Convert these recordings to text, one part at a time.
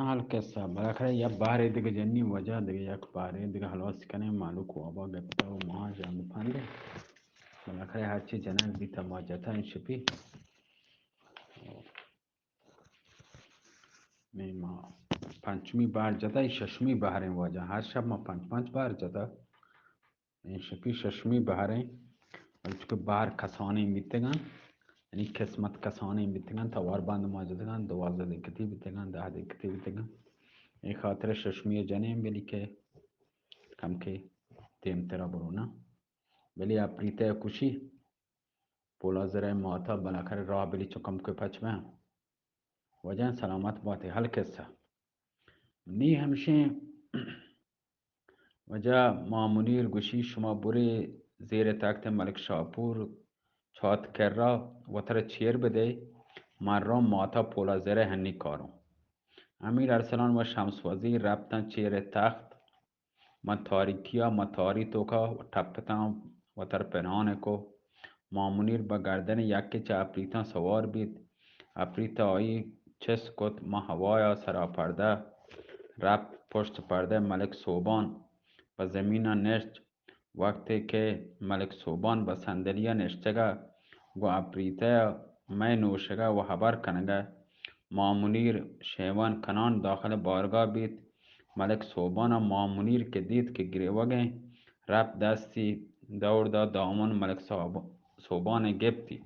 حال قصہ، بالاخره یک بهرے دگه جنی وجہ، دگه یک بهرے دگه خلاص کنیں، مالوک وابا گپتا و ما جان پنده. بالاخره هرچی جنگ بیتا ما جتا این شپی. نی ما پنچمی بهر جتا، این ششمی بهریں واجہ. هر شب ما پنچ پنچ بهر جتا. این شپی ششمی بهریں، ولی چونکہ بهر کسانیں بیتگاں، یعنی قسمت کسانیں بیتگاں، توار بند ما جتگاں، دوازدہ دقیقتی بیتگاں، دہ دقیقتی بیتگاں. اے خاطر ششمی جنیں، بلی کہ کم کہ دیمترا برو نا. بلی اپریتہ کشی، پولا زرہ ماتا، بالاخره راہ بلی چو کم کہ پچ بہ. واجہ سلامت باتے. حال قصہ نی همشیں. واجہ ما منیر گوشی، شما برے زیر تخت ملک شاپور چات کرا وترا چیر بدے، من رو ماتا پولا زرہ هنی کاروں. امیر ارسلان و شمس وزیر رپتن چیر تخت. من تاریکیا، من تاری توکا ٹپتاں، وتر پنهان کو. ما منیر بہ گردن یکے چہ اپریتاں سوار بیت. اپریت آئی چست کت، ما هوایا سرا پرده رپت، پشت پرده ملک سوبان پہ زمینا نشت. وقتے کہ ملک سوبان بہ صندلیا نشتگا، گوں اپریتہ مئے نوشگا و هبر کنگا، ما منیر شیوان کنان داخل بارگاہ بیت. ملک سوبان ء ما منیر کہ دیت کہ گریوگیں، رپت دستی دور دات دامن ملک صاحب-، سوبان ء گپتی.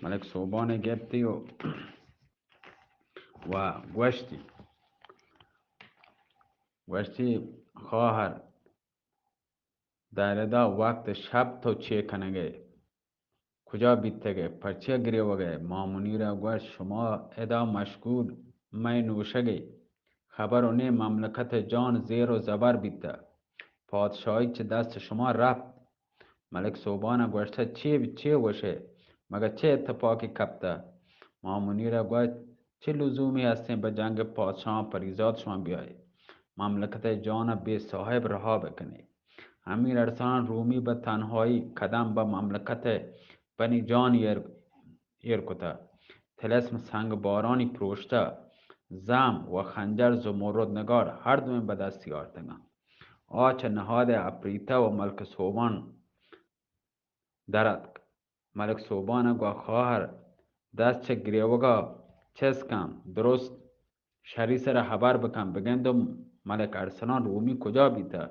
ملک سوبان ء گپتی و، و گوشتی، گوشتی، خواهر، در ادا وقت شپ تو چے کنگئے؟ کجا بیتگئے؟ پرچیا گریوگئے؟ ما منیرا گوشت، شما ادا مشغول مئے نوشگئے. خبر و نے مملکت جان زیر و زبر بیتہ. پادشاہی چہ دست شما رپت. ملک سوبانا گوشتہ، چے، چے وشئے؟ مگہ چے اتفاقی کپتہ؟ ما منیرا گوشت، چے لزومی ہستیں بہ جنگ پادشاہاں پریزاد شما بیائے؟ مملکت جانا بے صاحب رہا بکنے. امیر ارسلان رومی بہ تنہائی قدم بہ مملکت بنی جان ایر، ایر کتہ. طلسم سنگ بارانی پروشتہ، زہم و خنجر زمرد نگار ہر دوئیں بہ دستی آرتگاں. آ چہ نہاد اپریتہ و ملک سوبان در اتک. ملک سوبان ء گوا، خواہر، دست چہ گریوگا چست کن، درست شری سرا ہبر بکن، بگندوں ملک ارسلان رومی کجا بیتہ،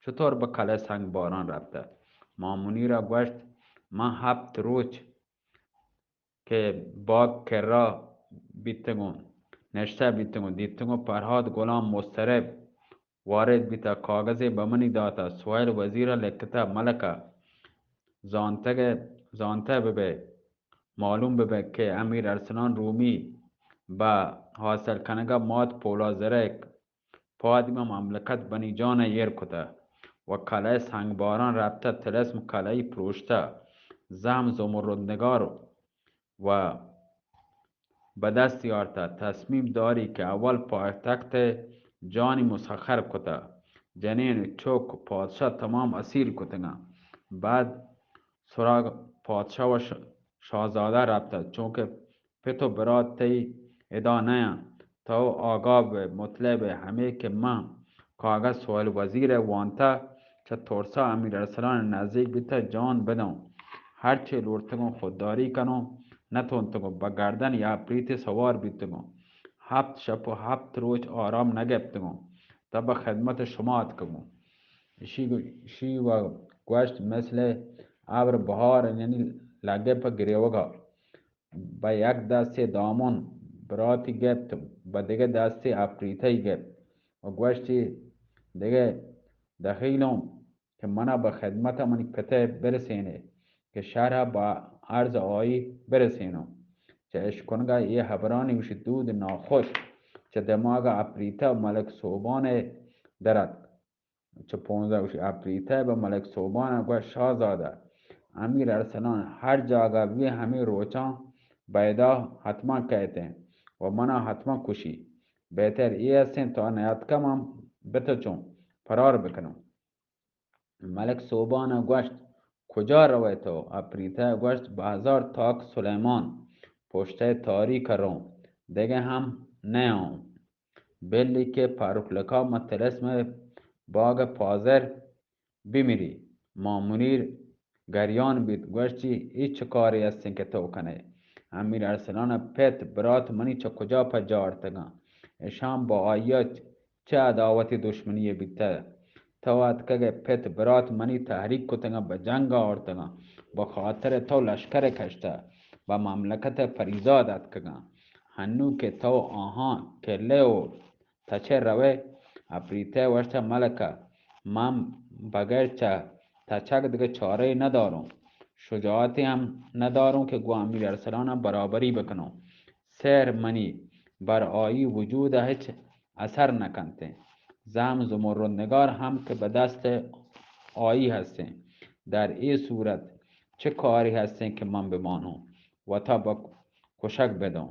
چطور بہ کلہ سنگ باران رپتہ. ما منیرا گوشت، من ہپت روچ کہ باگ کرا بیتگوں، نشتہ بیتگوں، دیتگوں پرہاد غلام مضطرب وارد بیتہ، کاگذے بہ منی داتہ، سہیل وزیرا لکتہ، ملکہ، زانتگ، زانتہ ببئے، معلوم ببئے کہ امیر ارسلان رومی بہ حاصل کنگا مات پولا زرک پادی ما مملکت بنی جان ایر کتہ و کلہ سنگ باران رپتہ، طلسم کلہی پروشتہ، زہم زمرد نگار و بہ دستی آرتہ. تصمیم داری کہ اول پایتخت جانی مسخر کتہ، جنین، چک، پادشاہ تمام اسیر کتگاں. بعد سراغ پادشاہ و ش-، شاہزادہ رپتہ، چونکہ پت و برات تئی ادا نیاں. تو آگاہ بئے، مطلع بئے، ہمے کہ من کاگد سہیل وزیر ء وانتہ، چہ ترسا امیر ارسلان ء نزیک بیتہ، جان بدوں، ہرچے لوٹتگوں خودداری کنوں، نتونتگوں، بہ گردن یا اپریتے سوار بیتگوں، ہپت شپ و ہپت روچ آرام نگپتگوں، تا بہ خدمت شما اتکگوں. اشی گو-، اشی و گوشت، مثل ابر بہار یعنی لگے پہ گریوگا. بہ یک دستے دامن براتی گپت، بہ دگہ دستے اپریتئی گپت و گوشتی، دگہ دخیلوں کہ منا بہ خدمت منی پتئے برسینے کہ شرح بہ عرض آئی برسینوں. چہ اشکنگا اے ہبرانی گوشی دود ناخوش چہ دماغ اپریتہ ملک سوبان دراتک. چہ پونزدہ گوشی، اپریتہ بہ ملک سوبان ء گوشت، شاہزادہ، امیر ارسلان ہر جاگہ بی ہمے روچاں بیدا حتما کئیت و منا حتما کشی. بہتر اے ہستیں تو نیاتکہ من بتچوں، فرار بکنوں. ملک سوبان ء گوشت، کجا روئے تو؟ اپریتہ ء گوشت، بہ ہزار تاک سلیمان پشتئے تاریک ء روں، دگہ ہم نیاؤں. بلی کہ پاروک لکا ماں طلسم باگ پازر بمری۔ ماں منیر گریان بیت، گوشتی، ای چه کاری هستیں که تو کنئے؟ امیر ارسلان پت برات منی چه کجا پجا آرتگاں؟ اشان با آیا چه عداوتی دشمنی بیتہ؟ تو اتکگ ئے پت برات منی تحریک کتگاں، بہ جنگ آورتگاں، بہ خاطر تو لشکر کشتہ، بہ مملکت پریزاد اتکگاں۔ ہنو کہ تو آہاں کلہ و تچہ روئے؟ اپریتہ گوشتہ، ملکہ، من بغیر چہ تچگ دگہ چارہ نداروں، شجاعتی ہم نداروں کہ گوں امیر ارسلان برابری بکنوں۔ سحر منی بر آئی وجود ہچ اثر نکنت۔ زعم زمرد نگار ہم کہ بہ دست آئی ہستیں۔ در اے صورت چه کاری ہستیں کہ من بمانوں؟ وتا بہ کشگ بدوں۔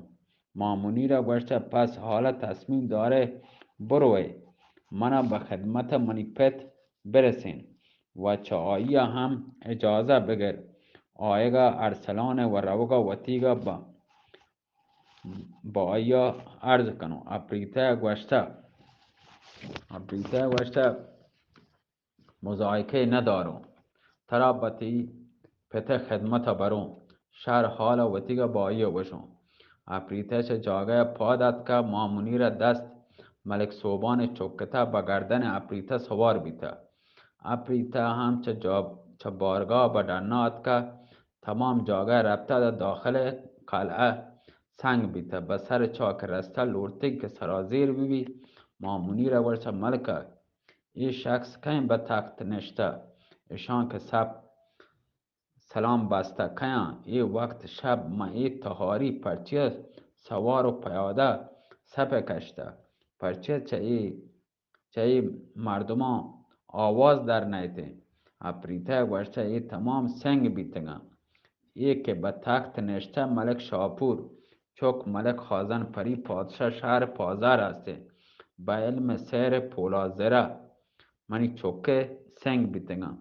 ماں منیرا گوشتہ، پس حالا تصمیم دارئے بروئے؟ منا بہ خدمت منی پت برسین و چہ آئیا ہم اجازہ بگر۔ آیگا ارسلان و روگا وتیگا بہ، بہ آئیا عرض کنوں۔ اپریتہ گوشتہ، اپریتہ گوشتہ، مذائقہ نداروں، ترا بہ تئی پت خدمت بروں، شر حال وتیگا بہ آئیا گوشوں۔ اپریتہ چہ جاگہ پاد اتکہ، ماں منیر دست ملک سوبان چکتہ، بہ گردن اپریتہ سوار بیتہ۔ اپریتہ ہم چہ جا-، چہ بارگاہ بہ ڈنا اتکہ، تمام جاگہ رپتہ، داخل قلعہ سنگ بیتہ۔ بہ سر چاک رستہ، لوٹتگ کہ سرازیر ببی۔ ماں منیر گوشتہ، ملکہ، اے شخص کئیں بہ تخت نشتہ؟ اشان کہ سپ سلام بستہ، کئیاں؟ اے وقت شپ من اے تہاری پرچیا سوار و پیادہ سپ کشتہ؟ پرچیا چہ اے، چہ اے مردماں آواز در نئیتیں؟ اپریتہ گوشتہ، اے تمام سنگ بیتگاں۔ اے کہ بہ تخت نشتہ، ملک شاپور چک ملک خازن پری پادشاہ شہر پازار ہستیں، بہ علم سحر پولازرہ منی چکے سنگ بیتگاں۔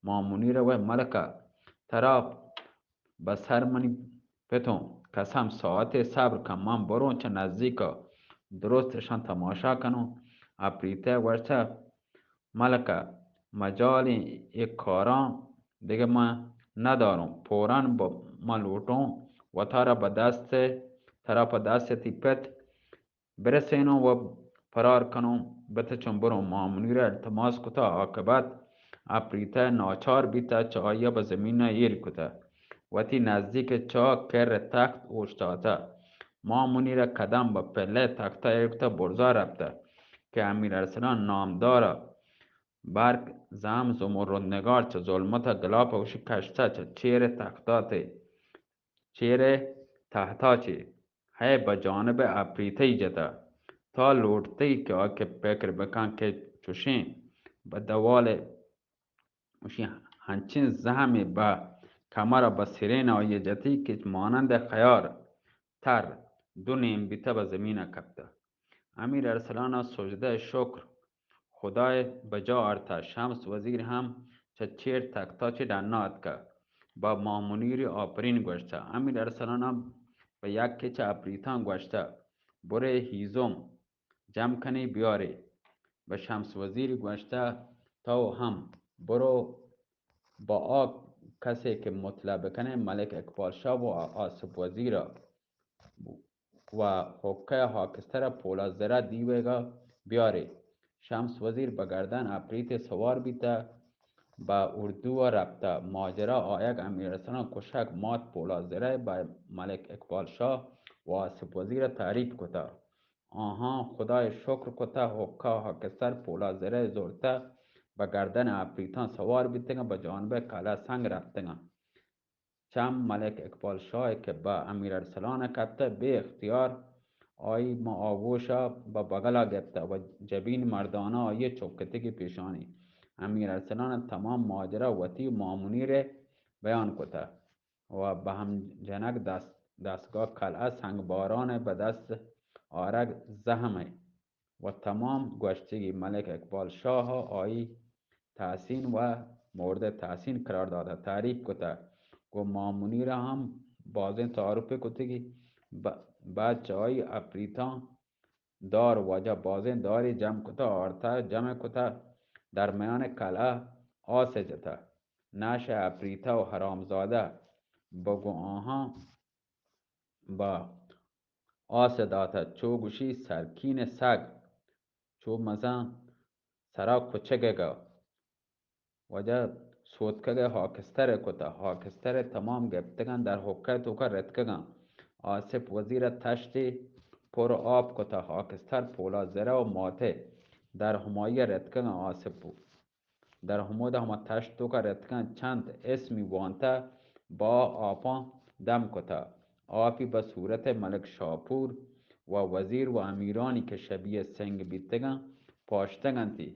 ماں منیر گوشت، ملکہ، ترا بہ سر منی پتوں قسم، ساعتے صبر کن، من بروں چہ نزیکا درست اشان تماشا کنوں۔ اپریتہ گوشتہ، ملکہ، مجالیں اے کاراں دگہ من نداروں، فوراً ب-، من لوٹوں وتارا بہ دست، ترا پہ دست تئی پت برسینوں و فرار کنوں، بتچوں بروں۔ ماں منیرا التماس کتہ، عاقبت اپریتہ ناچار بیتہ، چہ آئیا بہ زمینا ایر کتہ، وتی نزدیک چاک کر تخت اوشتاتہ۔ ماں منیرا قدم بہ پلہ تختہ ایر کتہ، برزا رپتہ کہ امیر ارسلان نامدارا برک زعم زمرد نگار چہ ظلمت گلاپ وشی کشتہ، چہ چیر تختاتے چیر تحتا چہ ہے بہ جانب اپریتئی جتہ۔ تا لوٹتئی کہ آ کہ پکر بکن کہ چوشیں بہ دوال وشی ہنچیں زہمے بہ کمرا بہ سرین آئی جتی کہ مانند خیار تر دو نیم بیتہ بہ زمینا کپتہ۔ امیر ارسلانا سجدہ شکر خدائے بجا آرتہ۔ شمس وزیر ہم چہ چیر تختا چہ ڈنا اتکہ، بہ ماں منیر آپرین گوشتہ۔ امیر ارسلانا بہ یکے چہ اپریتاں گوشتہ، برے ہیزم جم کنے بیارے۔ بہ شمس وزیر گوشتہ، تو ہم برو، بہ آ کسے کہ مطلع بکنے ملک اقبال شاہ و آصف وزیرا و حقہ خاکستر پولاد زرہ دیویگا بیارے۔ شمس وزیر بہ گردن اپریتے سوار بیتہ، بہ اردو رپتہ۔ ماجرا آیگ امیر ارسلان کشگ مات پولاد زرہ بہ ملک اقبال شاہ و آصف وزیر تعریف کتہ۔ آہاں خدائے شکر کتہ، حقہ خاکستر پولاد زرہ زرتہ، بہ گردن اپریتاں سوار بیتگاں، بہ جانب قلعہ سنگ رپتگاں۔ چم ملک اقبال شاہ کہ بہ امیر ارسلان کپتہ، بے اختیار آئی ماں آغوشا بہ بغلا گپتہ و جبین مردانہ آئی چکتگی پیشانی۔ امیر ارسلان تمام ماجرا وتی ماں منیر بیان کتہ و بہ ہم جنگ دست، دستگاہ قلعہ سنگ باران بہ دست آرگ زہم و تمام گوشتگی ملک اقبال شاہ آئی تحسین و مورد تحسین قرار داتہ، تعریف کتہ۔ گوں ماں منیرا ہم بازیں تعارفے کتگی۔ ب-، بعد چہ آئی اپریتاں دار واجہ بازیں داری جم کتہ، آرتہ جمع کتہ، در میان کلہ آس جتہ۔ نش اپریتہ و حرامزادہ بگو آہاں با آس داتہ، چو گوشی سرکین سگ، چو مزن سرا کچگگا۔ واجہ سوتکگ ء ہاکستر ء کتہ، ہاکستر ء تمام گپتگاں در حکہ توکا رتکگاں۔ آصف وزیر ء تشتے پر آپ کتہ، ہاکستر پولا زرہ و ماتے در ہمائی ء رتکگاں۔ آصف در ہمودا ہما تشت توکا رتکگاں، چنت اسمی وانتہ با آپاں دم کتہ۔ آپی بہ صورت ملک شاپور و وزیر و امیرانی کہ شبیہ سنگ بیتگاں پاشتگ انتی،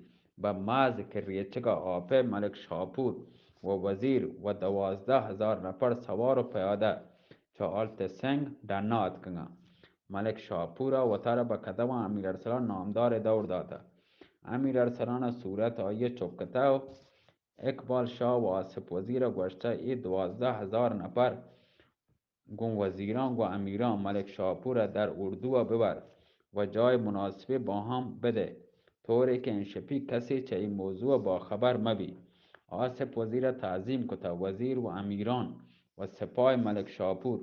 بہ ماز کہ ریچگا آپئے ملک شاپور و وزیر و دوازدہ ہزار نپر سوار و پیادہ چہ آلت سنگ ڈنا اتکگاں۔ ملک شاپورا وتارا بہ کدواں امیر ارسلان نامدار دور داتہ۔ امیر ارسلان صورت آئی چکتہ و اقبال شاہ و آصف وزیر گوشتہ، اے دوازدہ ہزار نپر گوں وزیراں گوں امیراں ملک شاپور ء در اردو ء ببر و جاہ مناسبے باہم بدئے، طورے کہ انشپی کسے چہ اے موضوع ء باخبر مبی۔ آصف وزیر ء تعظیم کتہ، وزیر و امیران و سپاہ ملک شاپور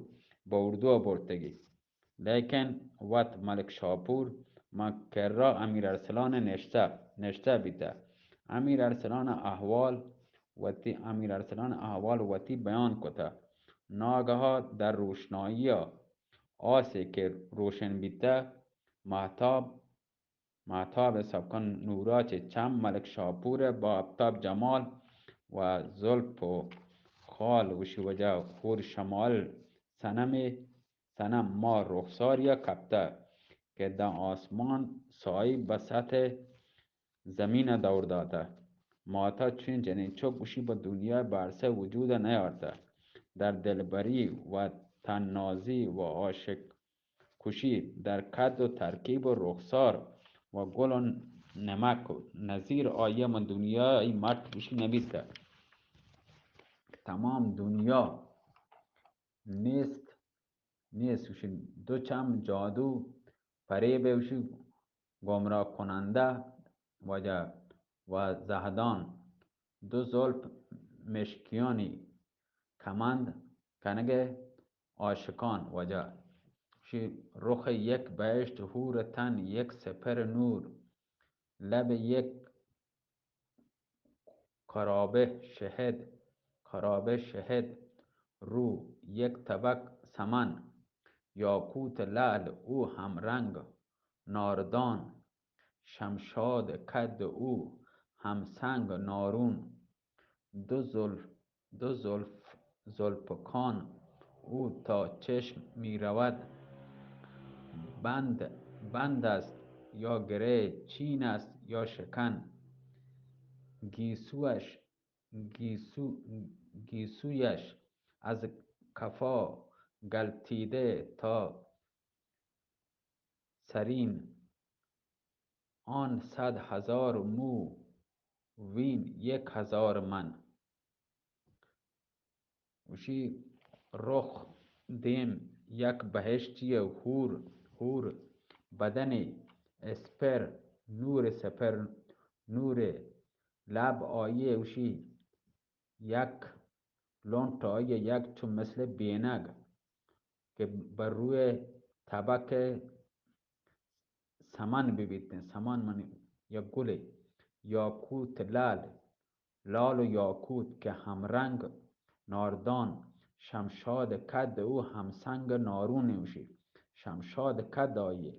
بہ اردو ء برتگی، لیکن وت ملک شاپور ماں کرا امیر ارسلان ء نشتہ، نشتہ بیتہ۔ امیر ارسلان ء احوال وتی، امیر ارسلان ء احوال وتی بیان کتہ۔ ناگہا در روشنائی ء آسے کہ روشن بیتہ، مہتاب، مہتاب ء سبکان نورا چہ چم ملک شاپور ء با آپتاب جمال و زلف و خال وشی وجہ ہور شمال صنمے، صنم ما رخساریا کپتہ کہ داں آسمان سائی بہ سطح زمین ء دور داتہ۔ ماتا چوئیں جنین چک گوشی بہ دنیا ء بارسہ وجود ء نیارتہ۔ در دلبری و تنازی و عاشق کشی، در قد و ترکیب و رخسار و گل و نمک و نظیر آئی ء من دنیا ء ای مرد گوشی نبیتہ۔ تمام دنیا نیست، نیست، گوشی دو چم جادو فریب ء گوشی گمراہ کنندہ وجہ و زہدان، دو زلف مشکیانی کمند کنگ ء عاشقان وجہ، گوشی رخ یک بہشت حور تن یک سپر نور، لب یک کرابہ شہد، کرابہ شہد، رو یک طبق سمن، یاقوت لعل او ہمرنگ ناردان، شمشاد کد او ہمسنگ نارون، دو زلف دو زلف، زلفکان او تا چشم می‌رود، بند، بند است یا گره، چین است یا شکن. گیسویش، گیسو، گیسویش از قفا گلتیده تا سرین، آن صد هزار مو، وین یک هزار من. گوشی رخ دیم یک بہشتی ء حور، حور بدنے اسپر نور سپر نور، لب آئی ء گوشی یک لنٹ آئی ء یک چو مثل بینگ کہ بر روئے طبق سمن ببیتیں، سمن من یک گلے، یاقوت لال، لال و یاقوت کہ ہمرنگ ناردان، شمشاد کد او ہمسنگ نارون، گوشی شمشاد کد آئی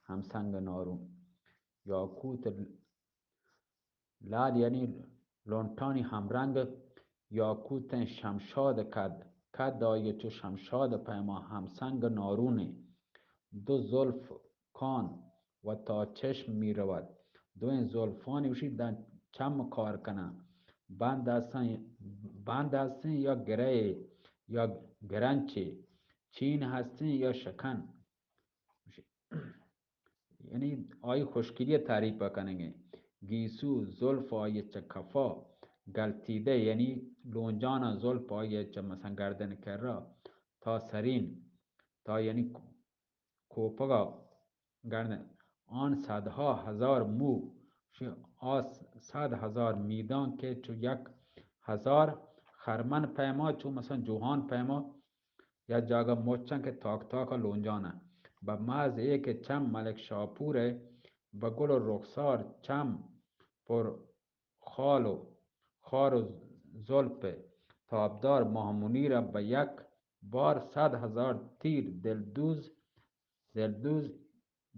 ہمسنگ نارون، یاقوت لال یعنی لنٹانی ہمرنگ، یاقوتیں شمشاد کد، کد آئی چو شمشاد پیما ہمسنگ نارونیں، دو زلف کان و تا چشم می‌رود، دوئیں زلفانی گوشی داں چم کار کناں، بند ہستن، بند ہستن یا گرے یا گرنچے، چین ہستن یا شکن. یعنی آئی خوشکلی ء تعریف ء کنگ ء. گیسو زلف آئی ء چہ کفا گلتیدہ، یعنی لونجان ء زلف آئی ء چہ مثلاً گردن کرا تا سرین، تا یعنی کوپگا گردن، آن صدها هزار مو، شی آ صد هزار میدان که چو یک هزار خرمن پیما، چو مثلاً جوهان پیما، یا جاگہ مچن که تاک تاک لونجانه. به محض ای که چم ملک شاپور به گل و رخسار چم پر خال و خار و زلف تابدار ماه‌منیر به یک بار صد هزار تیر دلدوز، دلدوز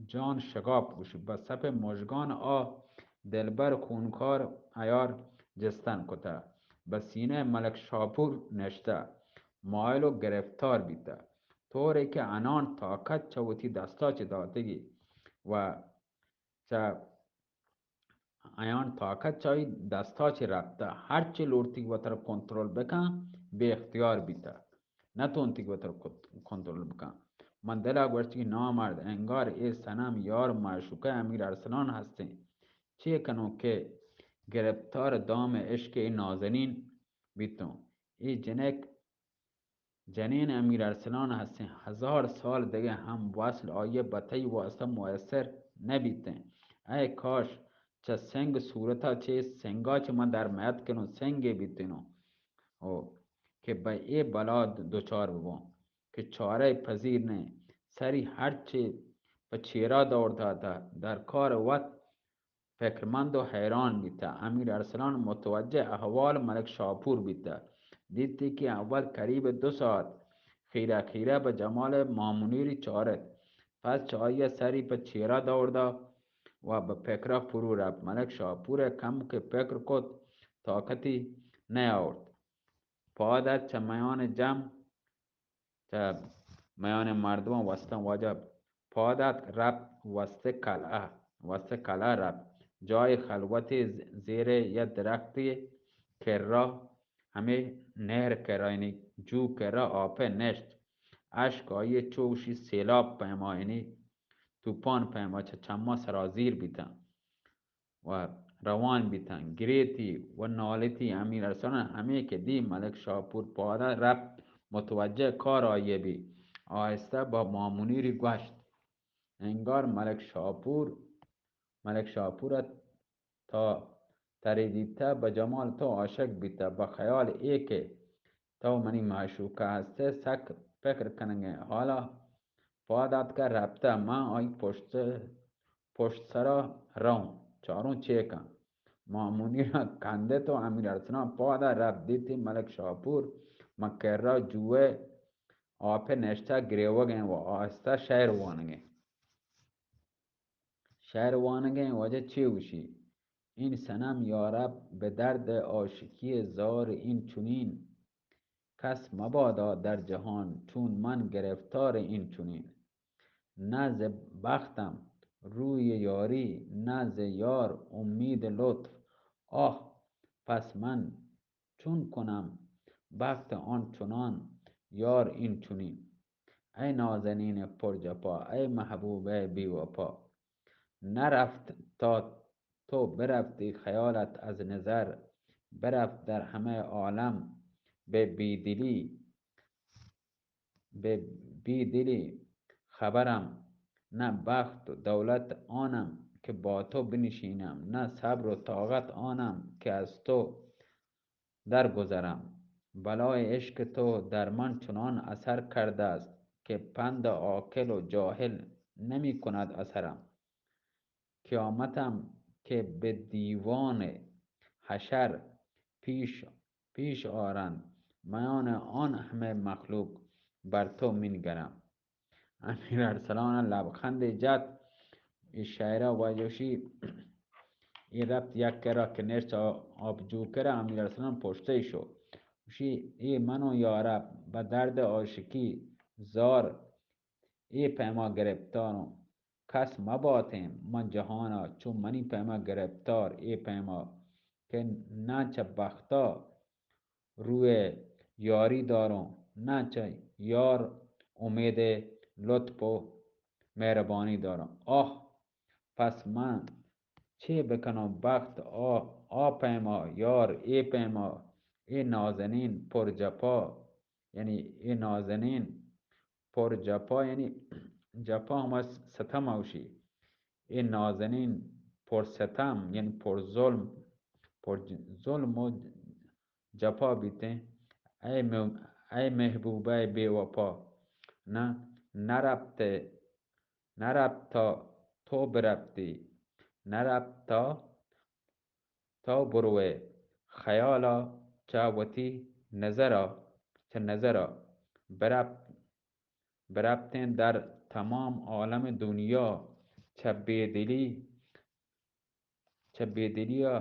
جان شگاپ گوشی، به صف مژگان آ دلبر خونخوار عیار جستن کته، به سینهٔ ملک شاپور نشته، مائل و گرفتار بیته، طوری که انان طاقت چه وتی دستا چه داتگی و چه ایان طاقت چہ آئی دستا چہ رپتہ، ہرچی لوٹتی وترا کنترل بکن، بے اختیار بیتہ، نتونتی وترا کت-، کنترل بکن. من دلا گوشتی، نامرد، انگار اے صنم یار معشوقہ امیر ارسلان ہستیں. چے کنوں کہ گرفتار دام عشق اے نازنین بیتوں. اے جنک جنین امیر ارسلان ہستیں، ہزار سال دگہ ہم وصل آئی ء بہ تئی واسطہ میسر نہ بیتیں. اے کاش چہ سنگ صورتا چہ سنگا چہ من در میت کنوں، سنگے بیتینوں او کہ بہ اے بلا دچار ببوں کہ چارہ پذیر نہ. سری ہرچے پہ چیرا دور داتا، در کار وت فکرمند و حیران بیتہ. امیر ارسلان متوجہ احوال ملک شاپور بیتہ. دیتی کہ اول قریب دو ساعت خیرہ خیرہ بہ جمال مامونیری چارت. پس چہ آئی سری پہ چیرا دور دا و بہ فکرا فرو رفت. ملک شاپور کم کہ فکر کت، طاقتی نیاورت. پاد ات چہ میان جم چہ میان مردمان وستن واجہ پاد اتک، رپت وست کلعہ، وست کلعہ رپت. جای خلوتی ز-، زیر یک درختی کرا، ہمے نہر کرا، یعنی جو کرا آپے نشت. اشک آئی چو گوشی سیلاب پیما، یعنی توپان پیما چہ چما سرازیر بیتن. و روان بیتن، گریتی و نالتی. امیر ارسلان ہمے کہ دی ملک شاپور پادا رپت، متوجہ کار آئی بی، آہستہ با مامونیری گوشت، انگار ملک شاپور، ملک شاپور تا تری دیتہ بہ جمال تو عاشق بیتہ، بہ خیال اے کہ تو منی معشوقہ ہستہ، سک فکر کنگے. حالا پاد آتکہ رپتہ، من آئی پشت، پشت سرا روں، چاروں چے کن. مامونی را کندت و امیر ارسلان پادا رپت، دیتی ملک شاپور من کرا جوئے آپے نشتہ گریوگیں و آہستہ شعر وانگیں. شعر وانگیں واجہ چے گوشی؟ این صنم یارب به درد عاشقی زار این چنین، کس مبادا در جهان چون من گرفتار این چنین. نه ز بختم روی یاری، نه ز یار امید لطف. آه، پس من چون کنم بخت آن چنان یار این چنین. ای نازنین پر جفا، ای محبوب، ای بی وفا، نرفت تا تو برفتی، خیالت از نظر برفت، در همه عالم به بیدلی، به بیدلی خبرم، نه بخت و دولت آنم که با تو بنشینم، نه صبر و طاقت آنم که از تو درگذرم. بلای عشق تو در من چنان اثر کرده است که پند عاقل و جاهل نمی‌کند اثرم. قیامتم که به دیوان حشر پیش، پیش آرند، میان آن همه مخلوق بر تو می‌نگرم. امیر ارسلان لبخندے جت. اے شاعرہ واجہ گوشی، اے رپت یک کرا کہ نشت آ-، آبجو کرا، امیر ارسلان پشتے شو. گوشی، اے منو یارب، بہ درد عاشقی زار، اے پیما گرفتاروں. کس مباتیں من جہانا چو منی پیما گرفتار، اے پیما کہ نہ چہ بختا روئے یاری داروں، نہ چہ یار امید لطف و مہربانی داروں. آہ، پس من چے بکنوں بخت آ، آ پیما، یار اے پیما، اے نازنین پر جفا، یعنی اے نازنین پر جفا، یعنی جفا ہما ستم اوشی. اے نازنین پر ستم، یعنی پر ظلم، پر ظلم و جپا بیتیں۔ اے مح-، اے محبوبہ بے وفا، نہ، نہ رپتے، نہ رپتا تو برپتی، نہ رپتا تو بروئے، خیالا چہ وتی نظرا، چہ نظرا برپ-، برپتیں در تمام عالم دنیا چہ بے دلی، چہ بے دلیا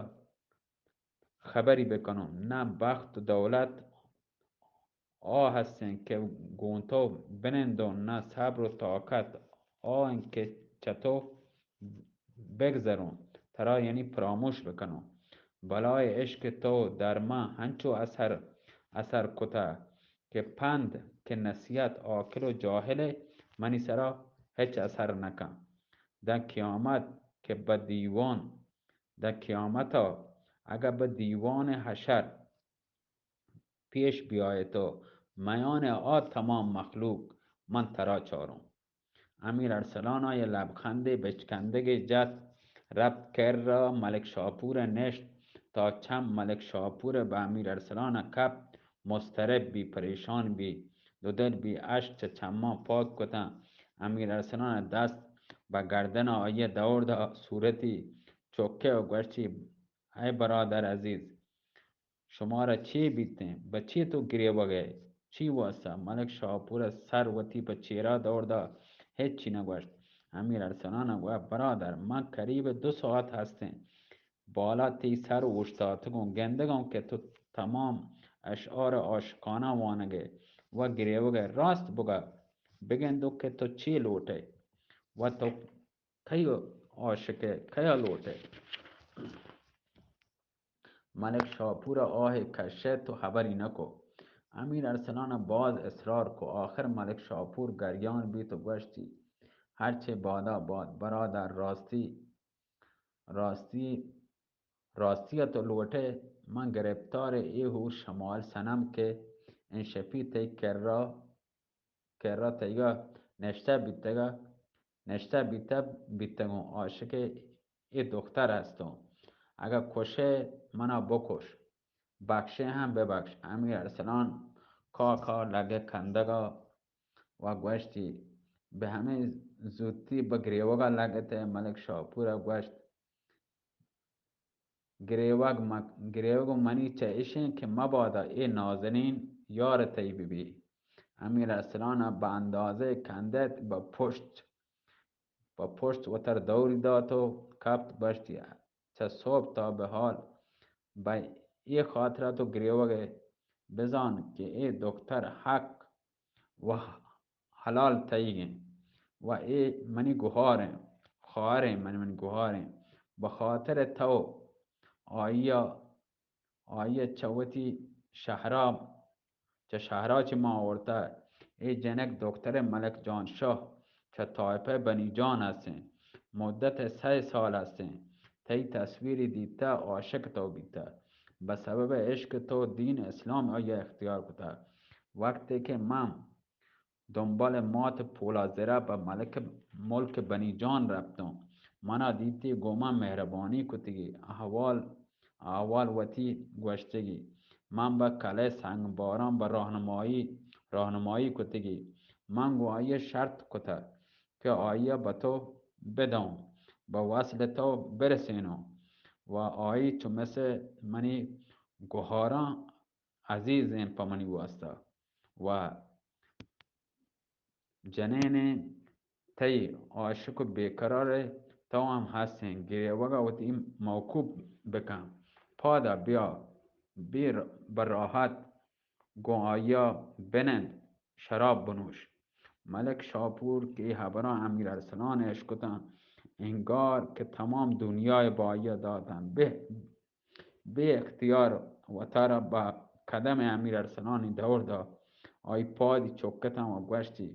خبری بکنوں۔ نہ بخت و دولت آ ہستیں کہ گوں تو بنندوں، نہ صبر و طاقت آ انت کہ چہ تو بگذروں، ترا یعنی فراموش بکنوں۔ بلائے عشق تو در من ہنچو اثر، اثر کتہ کہ پند کہ نصیحت عاقل و جاہل ء منی سرا ہچ اثر نہ کن۔ داں قیامت کہ بہ دیوان، داں قیامتا اگہ بہ دیوان حشر پیش بیائے تو میان آ تمام مخلوق من ترا چاروں۔ امیر ارسلان ء لبخندے بچکندگے جت، رپت کرا ملک شاپور ء نشت، تا چم ملک شاپور ء بہ امیر ارسلان ء کپت، مضطرب بی، پریشان بی، دودل بی، اشک چہ چماں پاک کتاں۔ امیر ارسلان ء دست بہ گردن ء آئی ء دور دا، صورتی چکے و گوشتی، اے برادر عزیز، شمارا چے بیتیں؟ بہ چے تو گریوگ ئے؟ چی واسطہ؟ ملک شاپور ء سر وتی پہ چیرا دور دا، ہچی نہ گوشت۔ امیر ارسلان ء گوشت، برادر، من قریب دو ساعت ہستیں بالا تئی سر اوشتاتگوں، گندگوں کہ تو تمام اشعار عاشقانہ وانگ ئے و گریوگ ئے۔ راست بگا، بگندو کہ تو چے لوٹ ئے و تو کئی عاشق ئے، کیا لوٹ ئے؟ ملک شاپور ء آہے کشت و ہبری نہ کو۔ امیر ارسلان ء باز اصرار کو۔ آخر ملک شاپور گریان بیت و گوشتی، ہرچے بادا باد، برادر، راستی، راستی، راستی ء تو لوٹے، من گرپتار اے ہور شمال صنم کہ انشپی تئی کرا کرا تئیگا نشتہ بیتگا، نشتہ بیتہ بیتگوں، عاشق اے دختر ہستوں۔ اگہ کشے منا بکش، بخشے ہم ببخش۔ امیر ارسلان کا کا لگے کندگا و گوشتی، بہ ہمے زوتی بہ گریوگا لگتے۔ ملک شاپور ء گوشت، گریوگ مک-، گریوگ منی چہ اشیں کہ مبادا اے نازنین یار تئی ببی۔ امیر ارسلان ء بہ اندازہ کندت، بہ پشت، بہ پشت وتر دوری دات و کپت، گوشتی، چہ صبح تا بہ حال بہ اے خاطرا تو گریوگ ئے، بزان کہ اے دختر حق و حلال تئیگ انت و اے منی گہار انت، خواہر انت، من، منی گہار انت۔ بہ خاطر تو آئیا، آئیا چہ وتی شہرا، چہ شہرا چہ ما آورتہ۔ اے جنک دختر ملک جان شاہ چہ طائفہ بنی جان ہستیں۔ مدت سئے سال ہستیں۔ تئی تصویری دیتہ، عاشق تو بیتہ۔ بہ سبب عشق تو دین اسلام آئیا اختیار کتہ۔ وقتے کہ من دنبال مات پولا زرہ بہ ملک، ملک بنی جان رپتوں۔ منا دیتی گوں من مہربانی کتگی، احوال، احوال وتی گوشتگی۔ من بہ کلہ سنگ باران بہ راہنمائی، راہنمائی کتگی۔ من گوں آئی شرط کتہ کہ آئی بہ تو بداں، بہ وصل تو برسینوں و آئی چو مثل منی گہاراں عزیزیں پہ منی واسطہ و جنینیں تئی عاشق و بے قرار تو ہم ہستیں، گریوگا وتی موقوف بکن، پادا بیا، بے ر-، بہ راحت گوں آئیا بنند، شراب بنوش۔ ملک شاپور کہ اے ہبراں امیر ارسلان ء اشکتاں، انگار کہ تمام دنیا ء بہ آئیا داتاں۔ بہ بے اختیار وتارا بہ قدم امیر ارسلانی دور دا۔ آئی پادی چکتاں و گوشتی،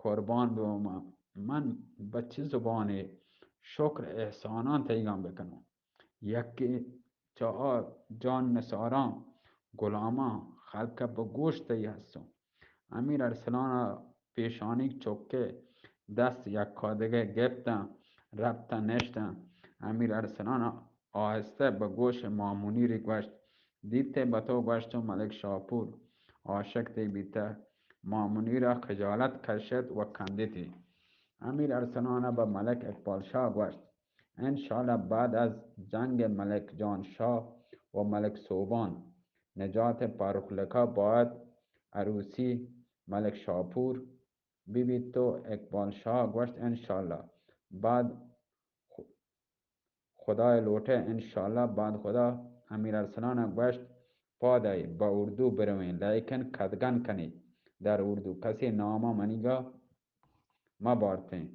قربان بباں من، من بہ چہ زبانے شکر احساناں تئیگاں بکنوں؟ یکے چہ آ جان نثاراں غلاماں خلق بہ گوش تئی ہستوں۔ امیر ارسلان ء پیشانیگ چکے دست یکا دگہ گپتاں، رپتاں نشتاں۔ امیر ارسلان آہستہ بہ گوش مامونیری گوشت، دیتے بہ تو گوشت و ملک شاپور عاشق تے بیتہ۔ مامونیرا خجالت کشت و کندتی۔ امیر ارسلان بہ ملک اقبال شاہ گوشت، انشاءاللہ بعد از جنگ ملک جان شاہ و ملک سوبان نجات پارخلکا باید عروسی ملک شاپور ببیت و اقبال شاہ گوشت، انشاءاللہ بعد خدای لوٹئے، انشاءاللہ بعد خدا۔ امیر ارسلان گوشت، پادئے بہ اردو برویں، لیکن کدگن کنی در اردو کسی ناما منیگا مبارتیں۔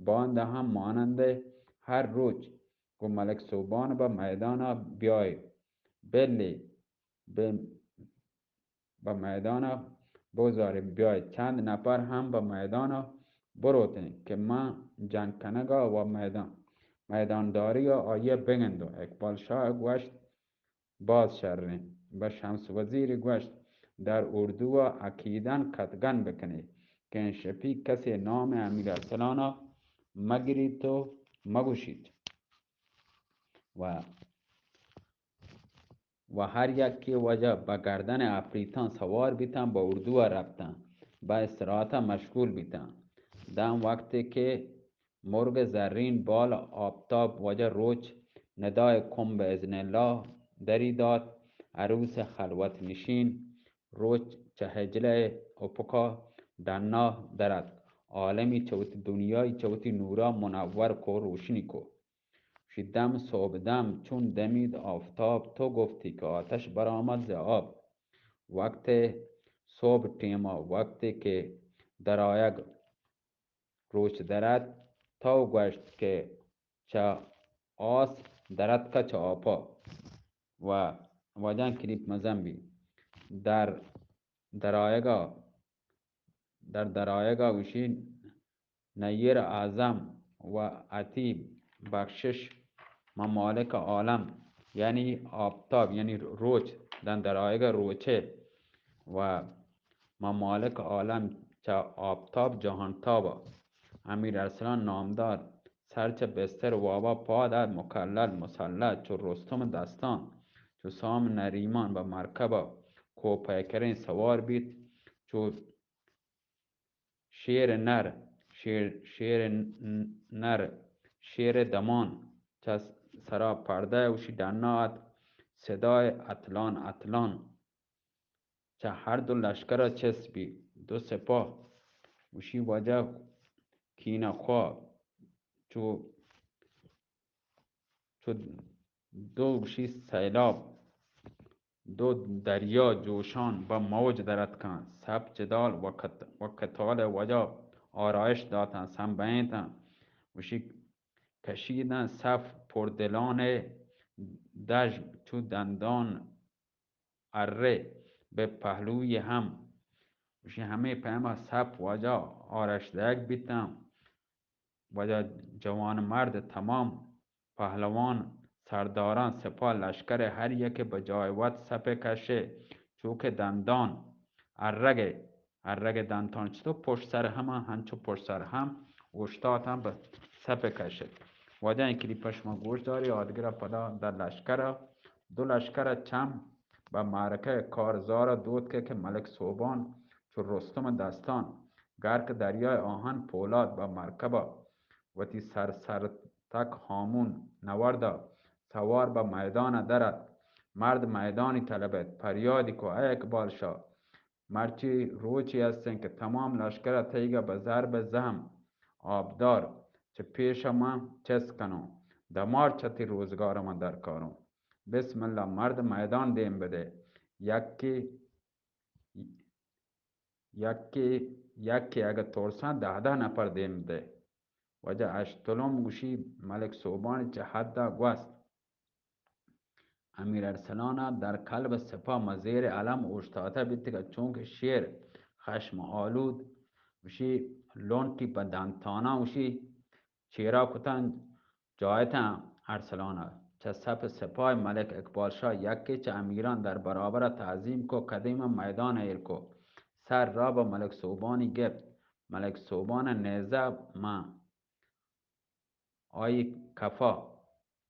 باندا ہم مانندئے ہر روچ گوں ملک سوبان بہ میدانا بیائے، بلی بہ بہ میدانا بگذاریں، بیائے چند نپر ہم بہ میدانا بروتیں کہ من جنگ کنگا و میدان، میدانداریا آئیا بگندوں۔ اقبال شاہ گوشت، باز شریں۔ بہ شمس وزیر گوشت، در اردوا اکیدن کتگن بکنی کہ انشپی کسی نام امیر ارسلانا مگریت و مگوشیت۔ و و ہر یکے واجہ بہ گردن اپریتاں سوار بیتاں، بہ اردو ء رپتاں، بہ استراحت ء مشغول بیتاں۔ داں وقتے کہ مرگ زرین بال آپتاب واجہ روچ ندائے کم بہ اذن اللہ دری دات، عروس خلوت نشین روچ چہ ہجلہ افقا ڈنا درت، عالمی چہ وتی دنیای چہ وتی نورا منور کو، روشنی کو۔ شی دم صبح دم چون دمید آفتاب، تو گفتی کہ آتش برآمد ز آب۔ وقت صبح ٹیما، وقتے کہ درآیگ روچ درت، تو گوشت کہ چہ آس درتکا چہ آپا۔ و واجہاں کلیپ مزن بی۔ در درآیگا، در درآیگا گوشی نیر اعظم و عطیب بخشش ممالک عالم، یعنی آپتاب، یعنی روچ، داں درآیگ روچے و ممالک عالم چہ آپتاب جہانتاب امیر ارسلان نامدار سر چہ بستر وابا پاد ات، مکلل مسلح چو رستم دستان، چو سام نریمان بہ مرکبا کوہ پیکریں سوار بیت، چو شیر نر، شیر، شیر نر، شیر دمان چہ سرا پردہ اوشی ڈنا ات، صدای اتلان اتلان چہ ہر دو لشکرا چست بی۔ دو سپاہ اوشی واجہ کینہ خواہ چو چو دو گوشی سیلاب، دو دریا جوشان بہ موج در اتکاں، سپ جدال و کت-، و کتال وجہ آرائش داتاں، سم بینتاں، گوشی کشیداں صف پر دلان دژم چو دندان ارے بہ پہلوی ہم۔ گوشی ہمے پیما صف واجہ آرش دئیگ بیتاں۔ واجہ جوان مرد تمام پہلوان سرداراں سپاہ لشکر ہر یکے بہ جای وت صف کشے چو کہ دندان ارگے ارگ دنتان چتو پشت سر ہم، ہنچو پشت سر ہم اوشتاتاں بہ سپ کشت۔ واجہ این کلیپ شما گوش داری، آدگرا پدا در لشکر، دو لشکر چم بہ معرکہ کارزار دوت کہ، کہ ملک صوبان چو رستم دستان گرک دریائے آہن پولاد بہ مرکبا وتی سر سر تک ہامون نوردا سوار بہ میدان درت۔ مرد میدانی طلبت، پریادی کو، اے اقبال شاہ، مرچی روچے است انت کہ تمام لشکر ء تئیگ ء بہ ضرب زہم آبدار چہ پیش ء من چست کنوں، دمار چہ تئی روزگار ء من درکاروں۔ بسم اللہ، مرد میدان دیم بدئے، یکے، یکے، یکے اگہ ترساں دہ دہ نفر دیم بدئے۔ واجہ اشتلم گوشی ملک سوبانی چہ حد ء گوست۔ امیر ارسلان ء در قلب سپاہ مزیر علم اوشتاتہ بیتگ ات، چونکہ شیر خشم آلود گوشی لنٹی پہ دنتاناں گوشی چیرا کتن جایتن ارسلان ء۔ چہ سپ سپاہ ملک اقبال شاہ یکے چہ امیران در برابر ء تعظیم کو، قدیم ء میدان ء ایر کو، سر را بہ ملک سوبانی گپت۔ ملک سوبان ء نیزہ مان آئی کفا،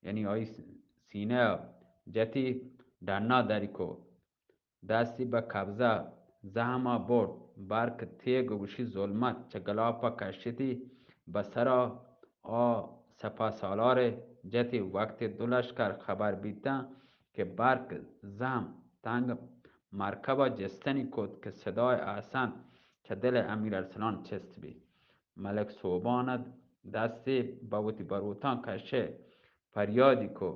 یعنی آئی سینہ جتی ڈنا دری کو، دستی بہ قبضہ زہما برد، برک تیگ گوشی ظلمت چہ گلاپا کشتی بہ سرا آ سپہ سالارے جتی۔ وقتی دو لشکر خبر بیتاں کہ برک زہم تنگ مرکبا جستنی کت کہ صدای احسن چہ دل امیر ارسلان چست بی۔ ملک سوبان دستی بہ وتی بروتاں کشے، پریادی کو،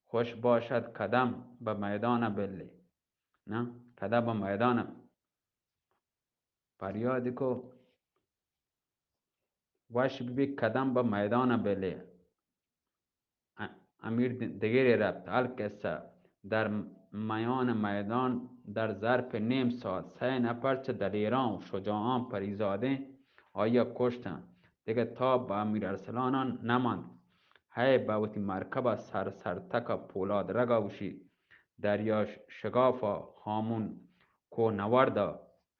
خوش باشد قدم بہ میدان بلی۔ نا، قدم بہ میدان پریادی کو، وش بی قدم بہ میدان بلی۔ ا-، امیر د-، دگرے رپت۔ القصہ در میان میدان در ظرف نیم ساعت سئے نفر چہ دلیران و شجاعان پریزادیں آئیا کشتن۔ دگہ تاب بہ امیر ارسلانان نمند۔ ہے بہ وتی مرکبا سر سرتکا پولاد رگا گوشی دریا ش-، شگافا ہامون کوہ نوردا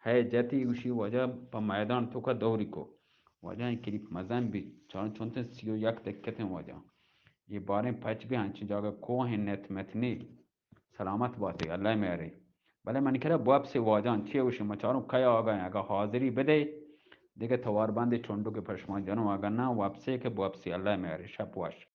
ہے جتی گوشی واجہ پہ میدان توکا دوری کو۔ واجہ این کلیپ مزن بیت، چاروں چونتیں سی و یک دقیقتیں واجہ۔ یہ باریں پچ بی ہنچیں جاگہ کوہ نت مت نی۔ سلامت باتے، اللہ میارے۔ بلے منی کرا بوپسی واجان چی گوشی، ما چاروں کئے آگا ہیں، اگا حاضری بدے، دگہ توار بندی چنڈو کہ پشما جنوں، اگا نہ وپسی کہ بوپسی، اللہ میارے، شپ وش۔